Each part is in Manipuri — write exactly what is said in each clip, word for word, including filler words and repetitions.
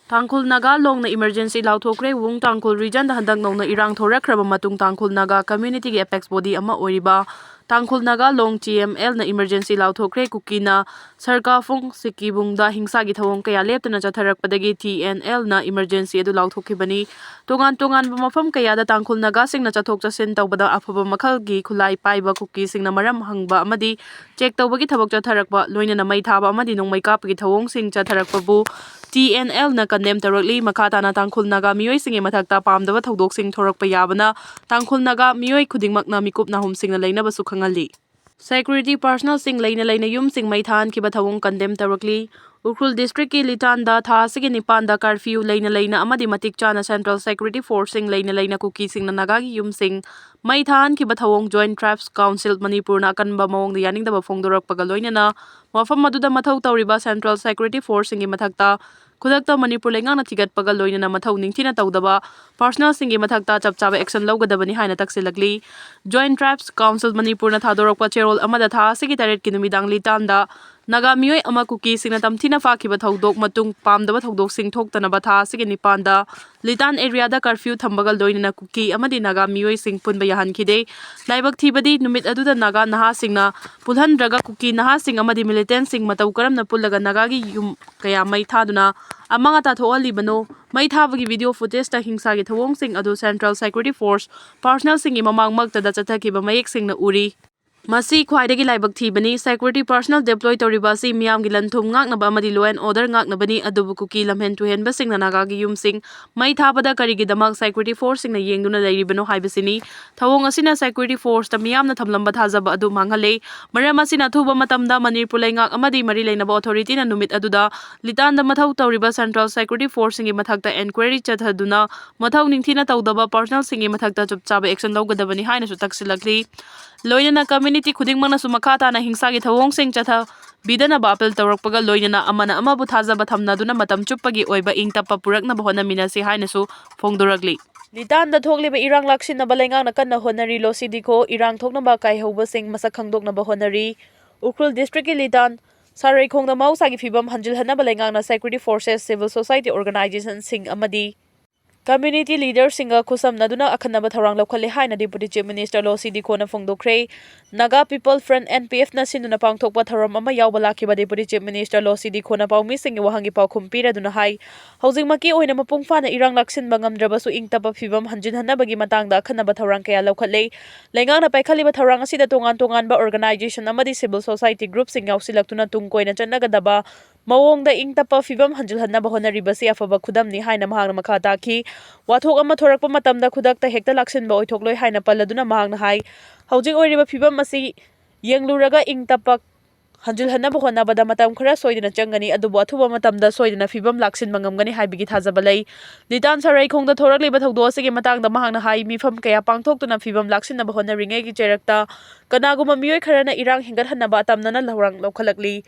ꯇꯥꯡꯈꯨꯜ ꯅꯥꯒꯥ ꯂꯣꯡꯅ emergency ꯂꯥꯎꯊꯣꯛꯈ꯭ꯔꯦ꯫ ꯋꯨꯡ ꯇꯥꯡꯈꯨꯜ regionꯗ ꯍꯟꯗꯛ ꯅꯧꯅ ꯏꯔꯥꯡ ꯊꯣꯔꯛꯈ꯭ꯔꯕ ꯃꯇꯨꯡ ꯇꯥꯡꯈꯨꯜ ꯅꯥꯒꯥ communityꯒꯤ apex body ꯑꯃ ꯑꯣꯏꯔꯤꯕ ꯇꯥꯡꯈꯨꯜ ꯅꯥꯒꯥ ꯂꯣꯡ T M Lꯅ emergency ꯂꯥꯎꯊꯣꯛꯈ꯭ꯔꯦ꯫ ꯀꯨꯀꯤꯅ ꯁꯔꯀꯥꯐꯨꯡ ꯁꯤꯀꯤꯕꯨꯡꯗ ꯍꯤꯡꯁꯥꯒꯤ ꯊꯧꯑꯣꯡ ꯀꯌꯥ ꯂꯦꯞꯇꯅ ꯆꯠꯊꯔꯛꯄꯗꯒꯤ T N Lꯅ emergency ꯑꯗꯨ ꯂꯥꯎꯊꯣꯛꯈꯤꯕꯅꯤ꯫ ꯇꯣꯉꯥꯟ ꯇꯣꯉꯥꯟꯕ ꯃꯐꯝ ꯀꯌꯥꯗ ꯇꯥꯡꯈꯨꯜ ꯅꯥꯒꯥꯁꯤꯡꯅ ꯆꯠꯊꯣꯛ ꯆꯠꯁꯤꯟ ꯇꯧꯕꯗ ꯑꯐꯕ ꯃꯈꯜꯒꯤ ꯈꯨꯠꯂꯥꯏ ꯄꯥꯏꯕ ꯀꯨꯀꯤꯁꯤꯡꯅ ꯃꯔꯝ ꯍꯪꯕ ꯑꯃꯗꯤ check ꯇꯧꯕꯒꯤ ꯊꯕꯛ ꯆꯠꯊꯔꯛꯄ, ꯂꯣꯏꯅꯅ ꯃꯩ ꯊꯥꯕ ꯑꯃꯗꯤ ꯅꯣꯡꯃꯩ ꯀꯥꯞꯄꯒꯤ ꯊꯧꯑꯣꯡꯁꯤꯡ ꯆꯠꯊꯔꯛꯄꯕꯨ T N Lꯅ condemn ꯇꯧꯔꯛꯂꯤ꯫ ꯃꯈꯥ ꯇꯥꯅ ꯇꯥꯡꯈꯨꯜ ꯅꯥꯒꯥ ꯃꯤꯑꯣꯏꯁꯤꯡꯒꯤ ꯃꯊꯛꯇ ꯄꯥꯝꯗꯕ ꯊꯧꯗꯣꯛꯁꯤꯡ ꯊꯣꯔꯛꯄ ꯌꯥꯕꯅ ꯇꯥꯡꯈꯨꯜ ꯅꯥꯒꯥ ꯃꯤꯑꯣꯏ ꯈꯨꯗꯤꯡꯃꯛꯅ ꯃꯤꯀꯨꯞ ꯅꯥꯍꯨꯝꯁꯤꯡꯅ ꯂꯩꯅꯕꯁꯨ ꯈꯪꯍꯜꯂꯤ꯫ Security personnelꯁꯤꯡ ꯂꯩꯅ ꯂꯩꯅ ꯌꯨꯝꯁꯤꯡ ꯃꯩ ꯊꯥꯍꯟꯈꯤꯕ ꯊꯧꯑꯣꯡ condemn ꯇꯧꯔꯛꯂꯤ꯫ ꯎꯈ꯭ꯔꯨꯜ districtꯀꯤ ꯂꯤꯇꯥꯟꯗ ꯊꯥ ꯑꯁꯤꯒꯤ ꯅꯤꯄꯥꯟꯗ curfew ꯂꯩꯅ ꯂꯩꯅ ꯑꯃꯗꯤ ꯃꯇꯤꯛ ꯆꯥꯅ central security forceꯁꯤꯡ ꯂꯩꯅ ꯂꯩꯅ ꯀꯨꯀꯤꯁꯤꯡꯅ ꯅꯥꯒꯥꯒꯤ ꯌꯨꯝꯁꯤꯡ ꯃꯩ ꯊꯥꯍꯟꯈꯤꯕ ꯊꯧꯑꯣꯡ Joint Tribes Council ꯃꯅꯤꯄꯨꯔꯅ ꯑꯀꯟꯕ ꯃꯑꯣꯡꯗ ꯌꯥꯅꯤꯡꯗꯕ ꯐꯣꯡꯗꯣꯔꯛꯄꯒ ꯂꯣꯏꯅꯅ ꯃꯐꯝ ꯑꯗꯨꯗ ꯃꯊꯧ ꯇꯧꯔꯤꯕ central security forceꯁꯤꯡꯒꯤ ꯃꯊꯛꯇ ꯈꯨꯗꯛꯇ ꯃꯅꯤꯄꯨꯔ ꯂꯩꯉꯥꯛꯅ ꯊꯤꯒꯠꯄꯒ ꯂꯣꯏꯅꯅ ꯃꯊꯧ ꯅꯤꯡꯊꯤꯅ ꯇꯧꯗꯕ personnelꯁꯤꯡꯒꯤ ꯃꯊꯛꯇ ꯆꯞ ꯆꯥꯕ action ꯂꯧꯒꯗꯕꯅꯤ ꯍꯥꯏꯅ ꯇꯛꯁꯤꯜꯂꯛꯂꯤ꯫ Joint Tribes Council ꯃꯅꯤꯄꯨꯔꯅ ꯊꯥꯗꯣꯔꯛꯄ ꯆꯦꯔꯣꯜ ꯑꯃꯗ ꯊꯥ ꯑꯁꯤꯒꯤ ꯇꯔꯦꯠꯀꯤ ꯅꯨꯃꯤꯗꯥꯡ ꯂꯤꯇꯥꯟꯗ ꯅꯥꯒꯥ ꯃꯤꯑꯣꯏ ꯑꯃ ꯀꯨꯀꯤꯁꯤꯡꯅ ꯇꯝꯊꯤꯅ ꯐꯥꯈꯤꯕ ꯊꯧꯗꯣꯛ ꯃꯇꯨꯡ ꯄꯥꯝꯗꯕ ꯊꯧꯗꯣꯛꯁꯤꯡ ꯊꯣꯛꯇꯅꯕ ꯊꯥ ꯑꯁꯤꯒꯤ ꯅꯤꯄꯥꯟꯗ ꯂꯤꯇꯥꯟ areaꯗ curfew ꯊꯝꯕꯒ ꯂꯣꯏꯅꯅ ꯀꯨꯀꯤ ꯑꯃꯗꯤ ꯅꯥꯒꯥ ꯃꯤꯑꯣꯏꯁꯤꯡ ꯄꯨꯟꯕ ꯌꯥꯍꯟꯈꯤꯗꯦ꯫ ꯂꯥꯏꯕꯛ ꯊꯤꯕꯗꯤ ꯅꯨꯃꯤꯠ ꯑꯗꯨꯗ ꯅꯥꯒꯥ ꯅꯍꯥꯁꯤꯡꯅ ꯄꯨꯜꯍꯟꯗ꯭ꯔꯒ ꯀꯨꯀꯤ ꯅꯍꯥꯁꯤꯡ ꯑꯃꯗꯤ militantꯁꯤꯡ ꯃꯇꯧ ꯀꯔꯝꯅ ꯄꯨꯜꯂꯒ ꯅꯥꯒꯥꯒꯤ ꯌꯨꯝ ꯀꯌꯥ ꯃꯩ ꯊꯥꯗꯨꯅ ꯑꯃꯥꯡ ꯑꯇꯥ ꯊꯣꯛꯍꯜꯂꯤꯕꯅꯣ? ꯃꯩ ꯊꯥꯕꯒꯤ video footageꯇ ꯍꯤꯡꯁꯥꯒꯤ ꯊꯧꯑꯣꯡꯁꯤꯡ ꯑꯗꯨ central security force personnelꯁꯤꯡꯒꯤ ꯃꯃꯥꯡꯃꯛꯇꯗ ꯆꯠꯊꯈꯤꯕ ꯃꯌꯦꯛ ꯁꯦꯡꯅ ꯎꯔꯤ꯫ ꯃꯁꯤ ꯈ꯭ꯋꯥꯏꯗꯒꯤ ꯂꯥꯏꯕꯛ ꯊꯤꯕꯅꯤ꯫ Security personnel deploy ꯇꯧꯔꯤꯕ ꯑꯁꯤ ꯃꯤꯌꯥꯝꯒꯤ ꯂꯟ ꯊꯨꯝ ꯉꯥꯛꯅꯕ ꯑꯃꯗꯤ law and order ꯉꯥꯛꯅꯕꯅꯤ, ꯑꯗꯨꯕꯨ ꯀꯨꯀꯤ ꯂꯝꯍꯦꯟ ꯇꯨꯍꯦꯟꯕꯁꯤꯡꯅ ꯅꯥꯒꯥꯒꯤ ꯌꯨꯝꯁꯤꯡ ꯃꯩ ꯊꯥꯕꯗ ꯀꯔꯤꯒꯤꯗꯃꯛ security forceꯁꯤꯡꯅ ꯌꯦꯡꯗꯨꯅ ꯂꯩꯔꯤꯕꯅꯣ ꯍꯥꯏꯕꯁꯤꯅꯤ꯫ ꯊꯧꯑꯣꯡ ꯑꯁꯤꯅ security forceꯇ ꯃꯤꯌꯥꯝꯅ ꯊꯝꯂꯝꯕ ꯊꯥꯖꯕ ꯑꯗꯨ ꯃꯥꯡꯍꯜꯂꯦ꯫ ꯃꯔꯝ ꯑꯁꯤꯅ ꯑꯊꯨꯕ ꯃꯇꯝꯗ ꯃꯅꯤꯄꯨꯔ ꯂꯩꯉꯥꯛ ꯑꯃꯗꯤ ꯃꯔꯤ ꯂꯩꯅꯕ authorityꯅ ꯅꯨꯃꯤꯠ ꯑꯗꯨꯗ ꯂꯤꯇꯥꯟꯗ ꯃꯊꯧ ꯇꯧꯔꯤꯕ central security forceꯁꯤꯡꯒꯤ ꯃꯊꯛꯇ enquiry ꯆꯠꯊꯗꯨꯅ ꯃꯊꯧ ꯅꯤꯡꯊꯤꯅ ꯇꯧꯗꯕ personnelꯁꯤꯡꯒꯤ ꯃꯊꯛꯇ ꯆꯞ ꯆꯥꯕ action ꯂꯧꯒꯗꯕꯅꯤ ꯍꯥꯏꯅꯁꯨ ꯇꯛꯁꯤꯜꯂꯛꯂꯤ꯫ ꯂꯣꯏꯅꯅ community ꯈꯨꯗꯤꯡꯃꯛꯅꯁꯨ ꯃꯈꯥ ꯇꯥꯅ ꯍꯤꯡꯁꯥꯒꯤ ꯊꯧꯑꯣꯡꯁꯤꯡ ꯆꯠꯊꯕꯤꯗꯅꯕ appeal ꯇꯧꯔꯛꯄꯒ ꯂꯣꯏꯅꯅ ꯑꯃꯅ ꯑꯃꯕꯨ ꯊꯥꯖꯕ ꯊꯝꯅꯗꯨꯅ ꯃꯇꯝ ꯆꯨꯞꯄꯒꯤ ꯑꯣꯏꯕ ꯏꯪ ꯇꯞꯄ ꯄꯨꯔꯛꯅꯕ ꯍꯣꯠꯅꯃꯤꯟꯅꯁꯤ ꯍꯥꯏꯅꯁꯨ ꯐꯣꯡꯗꯣꯔꯛꯂꯤ꯫ ꯂꯤꯇꯥꯟꯗ ꯊꯣꯛꯂꯤꯕ ꯏꯔꯥꯡ ꯂꯥꯛꯁꯤꯟꯅꯕ ꯂꯩꯉꯥꯛꯅ ꯀꯟꯅ ꯍꯣꯠꯅꯔꯤ꯫ ꯂꯣꯁꯤꯗꯤꯈꯣ ꯏꯔꯥꯡ ꯊꯣꯛꯅꯕ ꯑꯀꯥꯏ ꯍꯧꯕꯁꯤꯡ ꯃꯁꯛ ꯈꯪꯗꯣꯛꯅꯕ ꯍꯣꯠꯅꯔꯤ꯫ ꯎꯈ꯭ꯔꯨꯜ districtꯀꯤ ꯂꯤꯇꯥꯟ ꯁꯥꯔꯩꯈꯣꯡꯗ ꯃꯍꯧꯁꯥꯒꯤ ꯐꯤꯕꯝ ꯍꯟꯖꯤꯜꯍꯟꯅꯕ ꯂꯩꯉꯥꯛꯅ security forces, civil society organization ꯁꯤꯡ ꯑꯃꯗꯤ community leader ꯁꯤꯡꯒ ꯈꯨꯠꯁꯝꯅꯗꯨꯅ ꯑꯈꯟꯅꯕ ꯊꯧꯔꯥꯡ ꯂꯧꯈꯠꯂꯦ ꯍꯥꯏꯅ Deputy Chief Minister ꯂꯣ ꯁꯤ ꯗꯤꯈꯣꯅ ꯐꯣꯡꯗꯣꯛꯈ꯭ꯔꯦ꯫ Naga People Front, N P F ꯅ ꯁꯤꯟꯗꯨꯅ ꯄꯥꯡꯊꯣꯛꯄ ꯊꯧꯔꯝ ꯑꯃ ꯌꯥꯎꯕ ꯂꯥꯛꯈꯤꯕ Deputy Chief Minister ꯂꯣ ꯁꯤ ꯗꯤꯈꯣꯅ ꯄꯥꯎꯃꯤꯁꯤꯡꯒꯤ ꯋꯥꯍꯪꯒꯤ ꯄꯥꯎꯈꯨꯝ ꯄꯤꯔꯗꯨꯅ ꯍꯥꯏ, ꯍꯧꯖꯤꯛꯃꯛꯀꯤ ꯑꯣꯏꯅ ꯃꯄꯨꯡ ꯐꯥꯅ ꯏꯔꯥꯡ ꯂꯥꯛꯁꯤꯟꯕ ꯉꯝꯗ꯭ꯔꯕꯁꯨ ꯏꯪ ꯇꯞꯄ ꯐꯤꯕꯝ ꯍꯟꯖꯤꯟꯍꯟꯅꯕꯒꯤ ꯃꯇꯥꯡꯗ ꯑꯈꯟꯅꯕ ꯊꯧꯔꯥꯡ ꯀꯌꯥ ꯂꯧꯈꯠꯂꯦ꯫ ꯂꯩꯉꯥꯛꯅ ꯄꯥꯏꯈꯠꯂꯤꯕ ꯊꯧꯔꯥꯡ ꯑꯁꯤꯗ ꯇꯣꯉꯥꯟ ꯇꯣꯉꯥꯟꯕ organization ꯑꯃꯗꯤ civil society group ꯁꯤꯡ ꯌꯥꯎꯁꯤꯜꯂꯛꯇꯨꯅ ꯇꯨꯡ ꯀꯣꯏꯅ ꯆꯠꯅꯒꯗꯕ ꯃꯑꯣꯡꯗ ꯏꯪ ꯇꯞꯄ ꯐꯤꯕꯝ ꯍꯟꯖꯤꯜꯍꯟꯅꯕ ꯍꯣꯠꯅꯔꯤꯕꯁꯤ ꯑꯐꯕ ꯈꯨꯗꯝꯅꯤ ꯍꯥꯏꯅ ꯃꯍꯥꯛꯅ ꯃꯈꯥ ꯇꯥꯈꯤ꯫ ꯋꯥꯊꯣꯛ ꯑꯃ ꯊꯣꯔꯛꯄ ꯃꯇꯝꯗ ꯈꯨꯗꯛꯇ ꯍꯦꯛꯇ ꯂꯥꯛꯁꯤꯟꯕ ꯑꯣꯏꯊꯣꯛꯂꯣꯏ ꯍꯥꯏꯅ ꯄꯜꯂꯗꯨꯅ ꯃꯍꯥꯛꯅ ꯍꯥꯏ, ꯍꯧꯖꯤꯛ ꯑꯣꯏꯔꯤꯕ ꯐꯤꯕꯝ ꯑꯁꯤ ꯌꯦꯡꯂꯨꯔꯒ ꯏꯪ ꯇꯞꯄ ꯍꯟꯖꯤꯜꯍꯟꯅꯕ ꯍꯣꯠꯅꯕꯗ ꯃꯇꯝ ꯈꯔ ꯁꯣꯏꯗꯅ ꯆꯪꯒꯅꯤ, ꯑꯗꯨꯕꯨ ꯑꯊꯨꯕ ꯃꯇꯝꯗ ꯁꯣꯏꯗꯅ ꯐꯤꯕꯝ ꯂꯥꯛꯁꯤꯟꯕ ꯉꯝꯒꯅꯤ ꯍꯥꯏꯕꯒꯤ ꯊꯥꯖꯕ ꯂꯩ꯫ ꯂꯤꯇꯥꯟ ꯁꯔꯩꯈꯣꯡꯗ ꯊꯣꯔꯛꯂꯤꯕ ꯊꯧꯗꯣꯛ ꯑꯁꯤꯒꯤ ꯃꯇꯥꯡꯗ ꯃꯍꯥꯛꯅ ꯍꯥꯏ, ꯃꯤꯐꯝ ꯀꯌꯥ ꯄꯥꯡꯊꯣꯛꯇꯨꯅ ꯐꯤꯕꯝ ꯂꯥꯛꯁꯤꯟꯅꯕ ꯍꯣꯠꯅꯔꯤꯉꯩꯒꯤ ꯆꯩꯔꯛꯇ ꯀꯅꯥꯒꯨꯝꯕ ꯃꯤꯑꯣꯏ ꯈꯔꯅ ꯏꯔꯥꯡ ꯍꯦꯟꯒꯠꯍꯟꯅꯕ ꯑꯇꯝꯅꯅ ꯊꯧꯔꯥꯡ ꯂꯧꯈꯠꯂꯛꯂꯤ꯫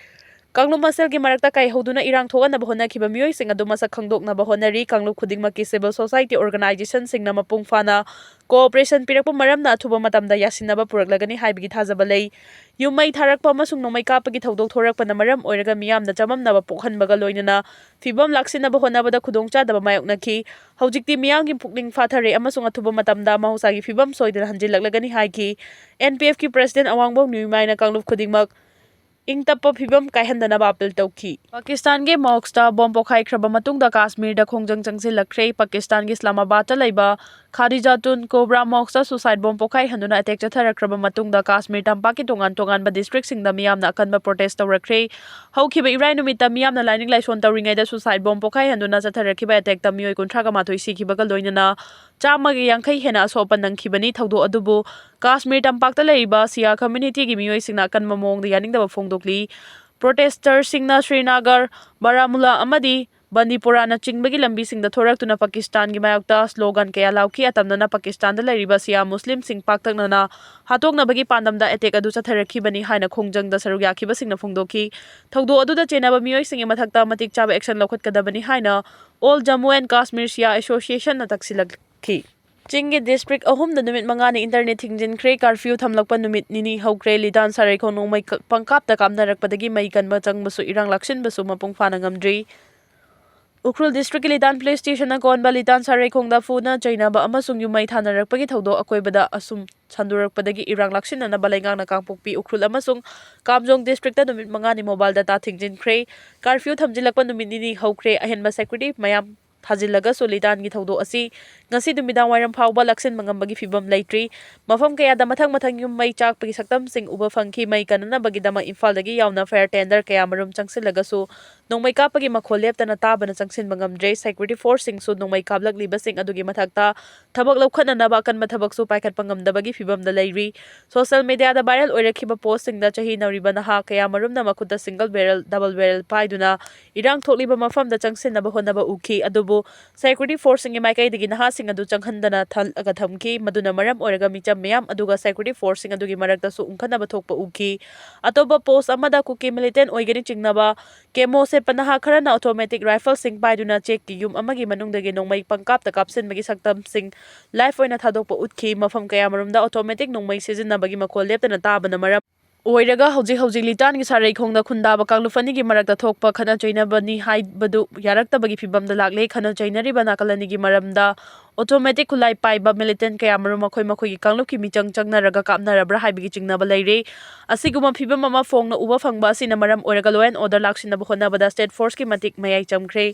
ꯀꯥꯡꯂꯨꯞ ꯃꯁꯦꯜꯒꯤ ꯃꯔꯛꯇ ꯀꯥꯏꯍꯧꯗꯨꯅ ꯏꯔꯥꯡ ꯊꯣꯛꯍꯟꯅꯕ ꯍꯣꯠꯅꯈꯤꯕ ꯃꯤꯑꯣꯏꯁꯤꯡ ꯑꯗꯨ ꯃꯁꯛ ꯈꯪꯗꯣꯛꯅꯕ ꯍꯣꯠꯅꯔꯤ꯫ ꯀꯥꯡꯂꯨꯞ ꯈꯨꯗꯤꯡꯃꯛꯀꯤ civil society organization ꯁꯤꯡꯅ ꯃꯄꯨꯡ ꯐꯥꯅ cooperation ꯄꯤꯔꯛꯄ ꯃꯔꯝꯅ ꯑꯊꯨꯕ ꯃꯇꯝꯗ ꯌꯥꯁꯤꯟꯅꯕ ꯄꯨꯔꯛꯂꯒꯅꯤ ꯍꯥꯏꯕꯒꯤ ꯊꯥꯖꯕ ꯂꯩ꯫ ꯌꯨꯝ ꯃꯩ ꯊꯥꯔꯛꯄ ꯑꯃꯁꯨꯡ ꯅꯣꯡꯃꯩ ꯀꯥꯞꯄꯒꯤ ꯊꯧꯗꯣꯛ ꯊꯣꯔꯛꯄꯅ ꯃꯔꯝ ꯑꯣꯏꯔꯒ ꯃꯤꯌꯥꯝꯅ ꯆꯃꯝꯅꯕ ꯄꯣꯛꯍꯟꯕꯒ ꯂꯣꯏꯅꯅ ꯐꯤꯕꯝ ꯂꯥꯛꯁꯤꯟꯅꯕ ꯍꯣꯠꯅꯕꯗ ꯈꯨꯗꯣꯡꯆꯥꯗꯕ ꯃꯥꯌꯣꯛꯅꯈꯤ꯫ ꯍꯧꯖꯤꯛꯇꯤ ꯃꯤꯌꯥꯝꯒꯤ ꯄꯨꯛꯅꯤꯡ ꯐꯥꯊꯔꯦ ꯑꯃꯁꯨꯡ ꯑꯊꯨꯕ ꯃꯇꯝꯗ ꯃꯍꯧꯁꯥꯒꯤ ꯐꯤꯕꯝ ꯁꯣꯏꯗꯅ ꯍꯟꯖꯤꯜꯂꯛꯂꯒꯅꯤ ꯍꯥꯏꯈꯤ꯫ N P F ꯀꯤ president ꯑꯋꯥꯡꯕꯣꯛ ꯅ꯭ꯌꯨꯃꯥꯏꯅ ꯀꯥꯡꯂꯨꯞ ꯈꯨꯗꯤꯡꯃꯛ ꯏꯪ ꯇꯞꯄ ꯐꯤꯕꯝ ꯀꯥꯏꯍꯟꯗꯅꯕ ꯑꯥꯄꯤꯜ ꯇꯧꯈꯤ꯫ ꯄꯥꯀꯤꯁꯇꯥꯟꯒꯤ ꯃꯣꯁꯛꯇ ꯕꯣꯝ ꯄꯣꯈꯥꯏꯈ꯭ꯔꯕ ꯃꯇꯨꯡꯗ ꯀꯥꯁꯃꯤꯔꯗ ꯈꯣꯡꯖꯪ ꯆꯪꯁꯤꯜꯂꯛꯈ꯭ꯔꯦ꯫ ꯄꯥꯀꯤꯁꯇꯥꯟꯒꯤ ꯏꯁꯂꯥꯃꯥꯕꯥꯗꯇ ꯂꯩꯕ ꯈꯥꯗꯤꯖꯥꯇꯨꯟ ꯀꯣꯕ꯭ꯔꯥ ꯃꯣꯁꯛꯇ suicide bomb ꯄꯣꯈꯥꯏꯍꯟꯗꯨꯅ attack ꯆꯠꯊꯔꯛꯈ꯭ꯔꯕ ꯃꯇꯨꯡꯗ ꯀꯥꯁꯃꯤꯔ ꯇꯝꯄꯥꯛꯀꯤ ꯇꯣꯉꯥꯟ ꯇꯣꯉꯥꯟꯕ district ꯁꯤꯡꯗ ꯃꯤꯌꯥꯝꯅ ꯑꯀꯟꯕ protest ꯇꯧꯔꯛꯈ꯭ꯔꯦ꯫ ꯍꯧꯈꯤꯕ ꯏꯔꯥꯏ ꯅꯨꯃꯤꯠꯇ ꯃꯤꯌꯥꯝꯅ ꯂꯥꯏꯅꯤꯡ ꯂꯥꯏꯁꯣꯟ ꯇꯧꯔꯤꯉꯩꯗ suicide bomb ꯄꯣꯈꯥꯏꯍꯟꯗꯨꯅ ꯆꯠꯊꯔꯛꯈꯤꯕ attack ꯇ ꯃꯤꯑꯣꯏ ꯀꯨꯟꯊ꯭ꯔꯥꯒ ꯃꯥꯊꯣꯏ ꯁꯤꯈꯤꯕꯒ ꯂꯣꯏꯅꯅ ꯆꯥꯝꯃꯒ ꯌꯥꯡꯈꯩ ꯍꯦꯟꯅ ꯑꯁꯣꯛ ꯑꯄꯟ ꯅꯪꯈꯤꯕꯅꯤ꯫ ꯊꯧꯗꯣꯛ ꯑꯗꯨꯕꯨ ꯀꯥꯁꯃꯤꯔ ꯇꯝꯄꯥꯛꯇ ꯂꯩꯔꯤꯕ ꯁꯤꯌꯥ community ꯒꯤ ꯃꯤꯑꯣꯏꯁꯤꯡꯅ ꯑꯀꯟꯕ ꯃꯑꯣꯡꯗ ꯌꯥꯅꯤꯡꯗꯕ ꯐꯣꯡꯗꯣꯛꯂꯤ꯫ Protester ꯁꯤꯡꯅ ꯁ꯭ꯔꯤꯅꯒꯔ, ꯕꯥꯔꯥꯃꯨꯂꯥ ꯑꯃꯗꯤ ꯕꯟꯗꯤꯄꯨꯔꯥꯅꯆꯤꯡꯕꯒꯤ ꯂꯝꯕꯤꯁꯤꯡꯗ ꯊꯣꯔꯛꯇꯨꯅ ꯄꯥꯀꯤꯁꯇꯥꯟꯒꯤ ꯃꯥꯌꯣꯛꯇ slogan ꯀꯌꯥ ꯂꯥꯎꯈꯤ꯫ ꯑꯇꯝꯅꯅ ꯄꯥꯀꯤꯁꯇꯥꯟꯗ ꯂꯩꯔꯤꯕ ꯁꯤꯌꯥ ꯃꯨꯁꯂꯤꯝꯁꯤꯡ ꯄꯥꯛꯇꯛꯅꯅ ꯍꯥꯠꯇꯣꯛꯅꯕꯒꯤ ꯄꯥꯟꯗꯝꯗ attack ꯑꯗꯨ ꯆꯠꯊꯔꯛꯈꯤꯕꯅꯤ ꯍꯥꯏꯅ ꯈꯣꯡꯖꯪꯗ ꯁꯔꯨꯛ ꯌꯥꯈꯤꯕꯁꯤꯡꯅ ꯐꯣꯡꯗꯣꯛꯈꯤ꯫ ꯊꯧꯗꯣꯛ ꯑꯗꯨꯗ ꯆꯦꯟꯅꯕ ꯃꯤꯑꯣꯏꯁꯤꯡꯒꯤ ꯃꯊꯛꯇ ꯃꯇꯤꯛ ꯆꯥꯕ action ꯂꯧꯈꯠꯀꯗꯕꯅꯤ ꯍꯥꯏꯅ All Jammu and Kashmir Shia Association ꯅ ꯇꯛꯁꯤꯜꯂꯛꯈꯤ꯫ ꯆꯤꯡꯒꯤ ꯗꯤꯁꯇ꯭ꯔꯤꯛ ꯑꯍꯨꯝꯗ ꯅꯨꯃꯤꯠ ꯃꯉꯥꯅꯤ ꯏꯟꯇꯔꯅꯦꯠ ꯊꯤꯡꯖꯤꯟꯈ꯭ꯔꯦ꯫ ꯀꯥꯔꯐ꯭ꯌꯨ ꯊꯝꯂꯛꯄ ꯅꯨꯃꯤꯠ ꯅꯤꯅꯤ ꯍꯧꯈ꯭ꯔꯦ꯫ ꯂꯤꯇꯥꯟ ꯁꯥꯔꯩꯈꯣꯡ ꯅꯣꯡꯃꯩ ꯀ-, ꯄꯪꯀꯥꯞꯇ ꯀꯥꯞꯅꯔꯛꯄꯗꯒꯤ ꯃꯩ ꯀꯟꯕ ꯆꯪꯕꯁꯨ, ꯏꯔꯥꯡ ꯂꯥꯛꯁꯤꯟꯕꯁꯨ ꯃꯄꯨꯡ ꯐꯥꯅ ꯉꯝꯗ꯭ꯔꯤ꯫ ꯎꯈ꯭ꯔꯨꯜ ꯗꯤꯁꯇ꯭ꯔꯤꯛꯀꯤ ꯂꯤꯇꯥꯟ ꯄꯨꯂꯤꯁ ꯁ꯭ꯇꯦꯁꯟꯅ ꯀꯣꯟꯕ ꯂꯤꯇꯥꯟ ꯁꯥꯔꯩꯈꯣꯡꯗ ꯐꯨꯅ ꯆꯩꯅꯕ ꯑꯃꯁꯨꯡ ꯌꯨꯝꯃꯩ ꯊꯥꯅꯔꯛꯄꯒꯤ ꯊꯧꯗꯣꯛ ꯑꯀꯣꯏꯕꯗ ꯑꯁꯨꯝ ꯁꯟꯗꯣꯔꯛꯄꯗꯒꯤ ꯏꯔꯥꯡ ꯂꯥꯛꯁꯤꯟꯅꯅꯕ ꯂꯩꯉꯥꯛꯅ ꯀꯥꯡꯄꯣꯛꯄꯤ, ꯎꯈ꯭ꯔꯨꯜ ꯑꯃꯁꯨꯡ ꯀꯥꯝꯖꯣꯡ ꯗꯤꯁꯇ꯭ꯔꯤꯛꯇ ꯅꯨꯃꯤꯠ ꯃꯉꯥꯅꯤ ꯃꯣꯕꯥꯏꯜ ꯗꯇꯥ ꯊꯤꯡꯖꯤꯟꯈ꯭ꯔꯦ꯫ ꯀꯥꯔꯐ꯭ꯌꯨ ꯊꯝꯖꯤꯜꯂꯛꯄ ꯅꯨꯃꯤꯠ ꯅꯤꯅꯤ ꯍꯧꯈ꯭ꯔꯦ꯫ ꯑꯍꯦꯟꯕ ꯁꯦꯀ꯭ꯌꯨꯔꯤꯇꯤ ꯃꯌꯥꯝ ꯊꯥꯖꯤꯜꯂꯒꯁꯨ ꯂꯤꯇꯥꯟꯒꯤ ꯊꯧꯗꯣꯛ ꯑꯁꯤ ꯉꯁꯤ ꯅꯨꯃꯤꯗꯥꯡ ꯋꯥꯏꯔꯝ ꯐꯥꯎꯕ ꯂꯥꯛꯁꯤꯟꯕ ꯉꯝꯕꯒꯤ ꯐꯤꯕꯝ ꯂꯩꯇ꯭ꯔꯤ꯫ ꯃꯐꯝ ꯀꯌꯥꯗ ꯃꯊꯪ ꯃꯊꯪ ꯌꯨꯝ ꯃꯩ ꯆꯥꯛꯄꯒꯤ ꯁꯛꯇꯝꯁꯤꯡ ꯎꯕ ꯐꯪꯈꯤ꯫ ꯃꯩ ꯀꯟꯅꯅꯕꯒꯤꯗꯃꯛ ꯏꯝꯐꯥꯜꯗꯒꯤ ꯌꯥꯎꯅ ꯐꯥꯌꯔ ꯇꯦꯟꯗꯔ ꯀꯌꯥ ꯃꯔꯨꯝ ꯆꯪꯁꯤꯜꯂꯒꯁꯨ ꯅꯣꯡꯃꯩ ꯀꯥꯞꯄꯒꯤ ꯃꯈꯣꯜ ꯂꯦꯞꯇꯅ ꯇꯥꯕꯅ ꯆꯪꯁꯤꯟꯕ ꯉꯝꯗ꯭ꯔꯦ꯫ ꯁꯦꯀ꯭ꯌꯨꯔꯤꯇꯤ ꯐꯣꯔꯁꯁꯤꯡꯁꯨ ꯅꯣꯡꯃꯩ ꯀꯥꯞꯂꯛꯂꯤꯕꯁꯤꯡ ꯑꯗꯨꯒꯤ ꯃꯊꯛꯇ ꯊꯕꯛ ꯂꯧꯈꯠꯅꯅꯕ ꯑꯀꯟꯕ ꯊꯕꯛꯁꯨ ꯄꯥꯏꯈꯠꯄ ꯉꯝꯗꯕꯒꯤ ꯐꯤꯕꯝꯗ ꯂꯩꯔꯤ꯫ ꯁꯣꯁꯤꯌꯦꯜ ꯃꯤꯗꯤꯌꯥꯗ ꯚꯥꯏꯔꯦꯜ ꯑꯣꯏꯔꯛꯈꯤꯕ ꯄꯣꯁꯁꯤꯡꯗ ꯆꯍꯤ ꯅꯧꯔꯤꯕ ꯅꯍꯥ ꯀꯌꯥ ꯃꯔꯨꯝꯅ ꯃꯈꯨꯠꯇ ꯁꯤꯡꯒꯜ ꯕꯦꯔꯦꯜ, ꯗꯕꯜ ꯕꯦꯔꯦꯜ ꯄꯥꯏꯗꯨꯅ ꯏꯔꯥꯡ ꯊꯣꯛꯂꯤꯕ ꯃꯐꯝꯗ ꯆꯪꯁꯤꯟꯅꯕ ꯍꯣꯠꯅꯕ ꯎꯈꯤ꯫ ꯑꯗꯨꯕꯨ ꯁꯦꯀ꯭ꯌꯨꯔꯤꯇꯤ ꯐꯣꯔꯁꯁꯤꯡꯒꯤ ꯃꯥꯏꯀꯩꯗꯒꯤ ꯅꯍꯥꯁꯤꯡ ꯑꯗꯨ ꯆꯪꯍꯟꯗꯅ ꯊꯜꯂꯒ ꯊꯝꯈꯤ꯫ ꯃꯗꯨꯅ ꯃꯔꯝ ꯑꯣꯏꯔꯒ ꯃꯤꯆꯝ ꯃꯌꯥꯝ ꯑꯗꯨꯒ ꯁꯦꯀ꯭ꯌꯨꯔꯤꯇꯤ ꯐꯣꯔꯁꯁꯤꯡ ꯑꯗꯨꯒꯤ ꯃꯔꯛꯇꯁꯨ ꯎꯪꯈꯠꯅꯕ ꯊꯣꯛꯄ ꯎꯈꯤ꯫ ꯑꯇꯣꯞꯄ ꯄꯣꯁ ꯑꯃꯗ ꯀꯨꯀꯤ ꯃꯤꯂꯤꯇꯦꯟ ꯑꯣꯏꯒꯅꯤ ꯆꯤꯡꯅꯕ ꯀꯦꯃꯣ ꯁꯦꯠꯄ ꯅꯍꯥ ꯈꯔꯅ ꯑꯣꯇꯣꯃꯦꯇꯤꯛ ꯔꯥꯏꯐꯜꯁꯤꯡ ꯄꯥꯏꯗꯨꯅ ꯆꯦꯛꯀꯤ ꯌꯨꯝ ꯑꯃꯒꯤ ꯃꯅꯨꯡꯗꯒꯤ ꯅꯣꯡꯃꯩ ꯄꯪꯀꯥꯞꯇ ꯀꯥꯞꯁꯤꯟꯕꯒꯤ ꯁꯛꯇꯝꯁꯤꯡ ꯂꯥꯏꯚ ꯑꯣꯏꯅ ꯊꯥꯗꯣꯛꯄ ꯎꯠꯈꯤ꯫ ꯃꯐꯝ ꯀꯌꯥꯃꯔꯨꯝꯗ ꯑꯣꯇꯣꯃꯦꯇꯤꯛ ꯅꯣꯡꯃꯩ ꯁꯤꯖꯤꯟꯅꯕꯒꯤ ꯃꯈꯣꯜ ꯂꯦꯞꯇꯅ ꯇꯥꯕꯅ ꯃꯔꯝ ꯑꯣꯏꯔꯒ ꯍꯧꯖꯤꯛ ꯍꯧꯖꯤꯛ ꯂꯤꯇꯥꯟꯒꯤ ꯁꯥꯔꯩꯈꯣꯡꯗ ꯈꯨꯟꯗꯥꯕ ꯀꯥꯡꯂꯨꯞ ꯑꯅꯤꯒꯤ ꯃꯔꯛꯇ ꯊꯣꯛꯄ ꯈꯠꯅ ꯆꯩꯅꯕꯅꯤ ꯍꯥꯏꯕꯗꯨ ꯌꯥꯔꯛꯇꯕꯒꯤ ꯐꯤꯕꯝꯗ ꯂꯥꯛꯂꯦ꯫ ꯈꯠꯅ ꯆꯩꯅꯔꯤꯕ ꯅꯥꯀꯜ ꯑꯅꯤꯒꯤ ꯃꯔꯝꯗ ꯑꯣꯇꯣꯃꯦꯇꯤꯛ ꯈꯨꯠꯂꯥꯏ ꯄꯥꯏꯕ ꯃꯤꯂꯤꯇꯦꯟ ꯀꯌꯥꯃꯔꯨꯝ ꯃꯈꯣꯏ ꯃꯈꯣꯏꯒꯤ ꯀꯥꯡꯂꯨꯞꯀꯤ ꯃꯤꯆꯪ ꯆꯪꯅꯔꯒ ꯀꯥꯞꯅꯔꯕ꯭ꯔꯥ ꯍꯥꯏꯕꯒꯤ ꯆꯤꯡꯅꯕ ꯂꯩꯔꯦ꯫ ꯑꯁꯤꯒꯨꯝꯕ ꯐꯤꯕꯝ ꯑꯃ ꯐꯣꯡꯅ ꯎꯕ ꯐꯪꯕ ꯑꯁꯤꯅ ꯃꯔꯝ ꯑꯣꯏꯔꯒ law and order ꯂꯥꯛꯁꯤꯟꯅꯕ ꯍꯣꯠꯅꯕꯗ state forceꯀꯤ ꯃꯇꯤꯛ ꯃꯌꯥꯏ ꯆꯝꯈ꯭ꯔꯦ꯫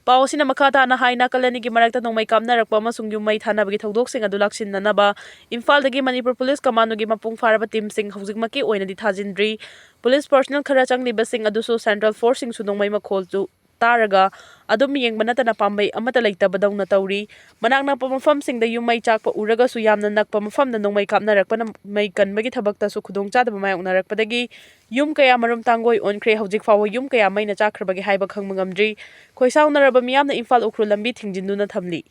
ꯄꯥꯎ ꯑꯁꯤꯅ ꯃꯈꯥ ꯇꯥꯅ ꯍꯥꯏ, ꯅꯥꯀꯜ ꯑꯅꯤꯒꯤ ꯃꯔꯛꯇ ꯅꯣꯡꯃꯩ ꯀꯥꯞꯅꯔꯛꯄ ꯑꯃꯁꯨꯡ ꯌꯨꯝ ꯃꯩ ꯊꯥꯅꯕꯒꯤ ꯊꯧꯗꯣꯛꯁꯤꯡ ꯑꯗꯨ ꯂꯥꯛꯁꯤꯟꯅꯅꯕ ꯏꯝꯐꯥꯜꯗꯒꯤ ꯃꯅꯤꯄꯨꯔ ꯄꯨꯂꯤꯁ ꯀꯃꯥꯟꯗꯣꯒꯤ ꯃꯄꯨꯡ ꯐꯥꯔꯕ ꯇꯤꯝꯁꯤꯡ ꯍꯧꯖꯤꯛꯃꯛꯀꯤ ꯑꯣꯏꯅꯗꯤ ꯊꯥꯖꯤꯟꯗ꯭ꯔꯤ꯫ ꯄꯨꯂꯤꯁ ꯄꯔꯁꯅꯦꯜ ꯈꯔ ꯆꯪꯂꯤꯕꯁꯤꯡ ꯑꯗꯨꯁꯨ ꯁꯦꯟꯇ꯭ꯔꯦꯜ ꯐꯣꯔꯁꯁꯤꯡꯁꯨ ꯅꯣꯡꯃꯩ ꯃꯈꯣꯜꯁꯨ ꯇꯥꯔꯒ ꯑꯗꯨꯝ ꯌꯦꯡꯕ ꯅꯠꯇꯅ ꯄꯥꯝꯕꯩ ꯑꯃꯠꯇ ꯂꯩꯇꯕꯗꯧꯅ ꯇꯧꯔꯤ꯫ ꯃꯅꯥꯛ ꯅꯛꯄ ꯃꯐꯝꯁꯤꯡꯗ ꯌꯨꯝ ꯃꯩ ꯆꯥꯛꯄ ꯎꯔꯒꯁꯨ ꯌꯥꯝꯅ ꯅꯛꯄ ꯃꯐꯝꯗ ꯅꯣꯡꯃꯩ ꯀꯥꯞꯅꯔꯛꯄꯅ ꯃꯩ ꯀꯟꯕꯒꯤ ꯊꯕꯛꯇꯁꯨ ꯈꯨꯗꯣꯡꯆꯥꯗꯕ ꯃꯥꯌꯣꯛꯅꯔꯛꯄꯗꯒꯤ ꯌꯨꯝ ꯀꯌꯥ ꯃꯔꯨꯝ ꯇꯥꯡꯒꯣꯏ ꯑꯣꯟꯈ꯭ꯔꯦ꯫ ꯍꯧꯖꯤꯛ ꯐꯥꯎꯕ ꯌꯨꯝ ꯀꯌꯥ ꯃꯩꯅ ꯆꯥꯛꯈ꯭ꯔꯕꯒꯦ ꯍꯥꯏꯕ ꯈꯪꯕ ꯉꯝꯗ꯭ꯔꯤ꯫ ꯈꯣꯏꯁꯥꯎꯅꯔꯕ ꯃꯤꯌꯥꯝꯅ ꯏꯝꯐꯥꯜ ꯎꯈ꯭ꯔꯨꯜ ꯂꯝꯕꯤ ꯊꯤꯡꯖꯤꯟꯗꯨꯅ ꯊꯝꯂꯤ꯫